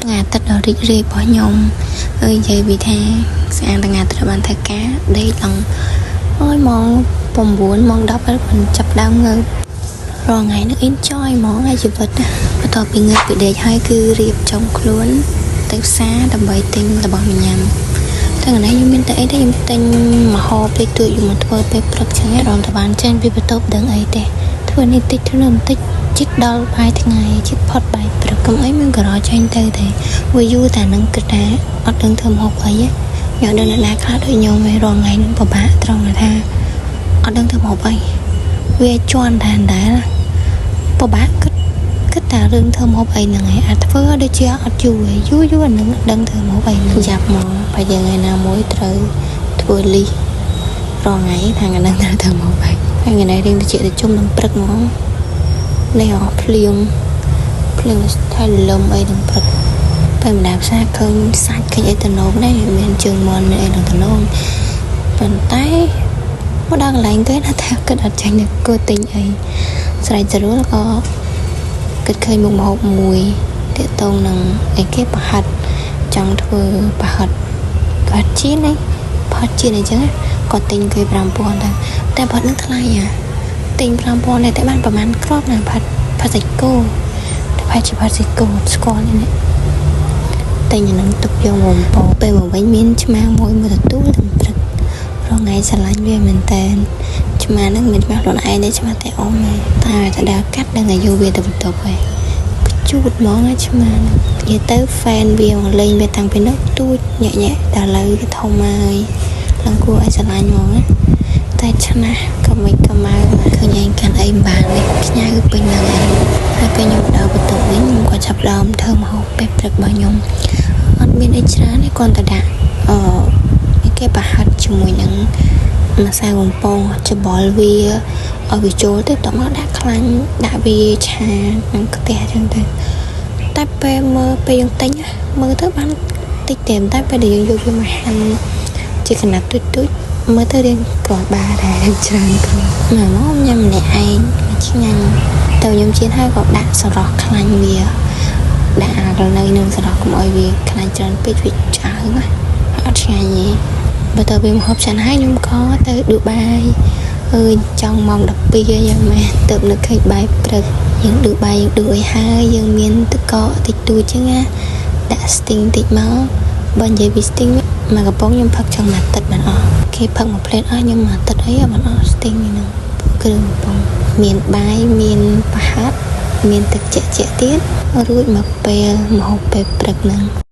ថ្ងៃអាទិត្យដ៏រីករាយរបស់ខ្ញុំអើយនិយាយពីថាស្អាតថ្ងៃអាទិត្យបានធ្វើការដេកឡើងអើយម៉ោង9ម៉ោង10ហើយបានចាប់ដើមងើបរាល់ថ្ងៃនឹង enjoy ហ្មងហើយជីវិតណាបន្ទាប់ពីងើបពីដេកហើយគឺរៀបចំខ្លួនទៅផ្សារដើម្បីទិញរបស់មកញ៉ាំតែថ្ងៃនេះខ្ញុំមានតែអីទេខ្ញុំទិញម្ហូបតិចតួចយកមកធ្វើពេលព្រឹកចឹងឯងរំតបានចេញពីបន្ទប់ដឹងអីទេធ្វើនេះតិចធ្វើនោះបន្តិចជិតដល់បាយថ្ងៃជិតផុតបាយព្រឹកកុំអីមានក្រចេញទៅទេវាយូរតែនឹងគិតថាអត់ដឹងធ្វើម្ហូបអីខ្ញុំដឹងអ្នកណាខ្លះដូចខ្ញុំឯងរាល់ថ្ងៃនឹងពិបាកត្រង់ថាអត់ដឹងធ្វើម្ហូបអីវាជន់តែដែរពិបាកគិតគិតតែរឿងធ្វើម្ហូបអីហ្នឹងឯងអាធ្វើដូចជាអត់យូរឯងយូរយូរអានឹងដឹងធ្វើម្ហូបអីហ្នឹងយ៉ាប់មកបើយើងថ្ងៃណាមួយត្រូវធ្វើលីរាល់ថ្ងៃថាថ្ងៃហ្នឹងត្រូវធ្វើម្ហូបអីហើយថ្ងៃនេះរៀងតិចតិជុំនឹងព្រឹកហ្មងនេះអស់ភ្លៀងភ្លៀងថៃលំអីនឹងព្រឹកពេលម្ដងផ្សារឃើញសាច់ឃើញអីតំណងដែរមានជើងមន់មានអីនឹងតំណងប៉ុន្តែមកដល់កន្លែងគេណាថាគិតអត់ចាញ់ទៅគួរទិញអីស្រេចស្រួលក៏គិតឃើញមុខម្ហូបមួយទាក់ទងនឹងអីគេប្រហិតចង់ធ្វើប្រហិតប្រហិតចៀនអីប្រហិតចៀនអីចឹងក៏ទិញគេ5000ទៅតែប្រហិតនឹងថ្លៃអាទិញ5000ដែរតែបានប្រហែលគ្រាប់ណាប្រហិតប្រហិតសាច់គោតែប្រហែលជាប្រហិតសាច់គោស្គាល់នេះទិញអានឹងទុកយកមកបំពងពេលមកវិញមានឆ្មាមួយមួយទទួលទាំងព្រឹករងថ្ងៃស្រឡាញ់វាមែនតើឆ្មាហ្នឹងមិនឆ្មាខ្លួនឯងទេឆ្មាតែអ៊ំឯងតែតែដល់កាត់ដឹងអាយុវាទៅបន្ទប់ឯងខ្ជូតហ្មងឆ្មាហ្នឹងនិយាយទៅ fan វាមកលេងវាតាំងពីនោះទូចញាក់ញាក់ដល់ឥឡូវវាធំហើយឡើងគួរឲ្យស្រឡាញ់ហ្មងណាតែឆ្នះក៏មិនក៏ម៉ៅឃើញឯងកាន់អីមិនបានទេខ្ញៅពេញហ្នឹងឯងហើយពេលខ្ញុំដល់បន្ទប់វិញខ្ញុំក៏ចាប់ដើមធ្វើម្ហូបពេលព្រឹករបស់ខ្ញុំអត់មានអីច្រើនទេគ្រាន់តែដាក់អឺគេប្រហិតជាមួយនឹងម្សៅបំពងច្បល់វាឲ្យវាចូលទៅតមកដាក់ខ្លាញ់ដាក់វាឆានឹងខ្ទះអញ្ចឹងទៅតែពេលមើលពេលយើងទិញមើលទៅបានតិចទេតែពេលដែលយើងយកវាមកហាន់ជាកណាត់ទូចទូចមើលទៅរៀងគ្រាន់បាដែរច្រើនគ្រាប់មកញ៉ាំម្នាក់ឯងឆ្ងាញ់ទៅខ្ញុំជៀនហើយក៏ដាក់សរោះខ្លាញ់វាដាក់អារនៅនឹងសរោះកុំឲ្យវាខ្លាញ់ច្រើនពេកវាឆ្អើងណាអត់ឆ្ងាញ់ទេបើទៅវាមកហូបចានហើយខ្ញុំក៏ទៅដួបាយអើយចង់ម៉ោង12ហើយយ៉ាងម៉េចទៅនឹកឃើញបាយព្រឹកយើងដួបាយយើងដួអីហើយយើងមានទឹកកកតិចតួចចឹងណាដាក់ស្ទីងតិចមកបើនិយាយពីស្ទីងមកកំប៉ុងខ្ញុំផឹកចង់មួយអាទិត្យបានអស់គេផឹកមួយផ្លេតអស់ខ្ញុំមួយអាទិត្យអីបានអស់ស្ទីងហ្នឹងគ្រឿងកំប៉ុងមានបាយមានប្រហិតមានទឹកជាក់ជាក់ទៀតរួចមកពេលមកហូបពេលព្រឹកហ្នឹង។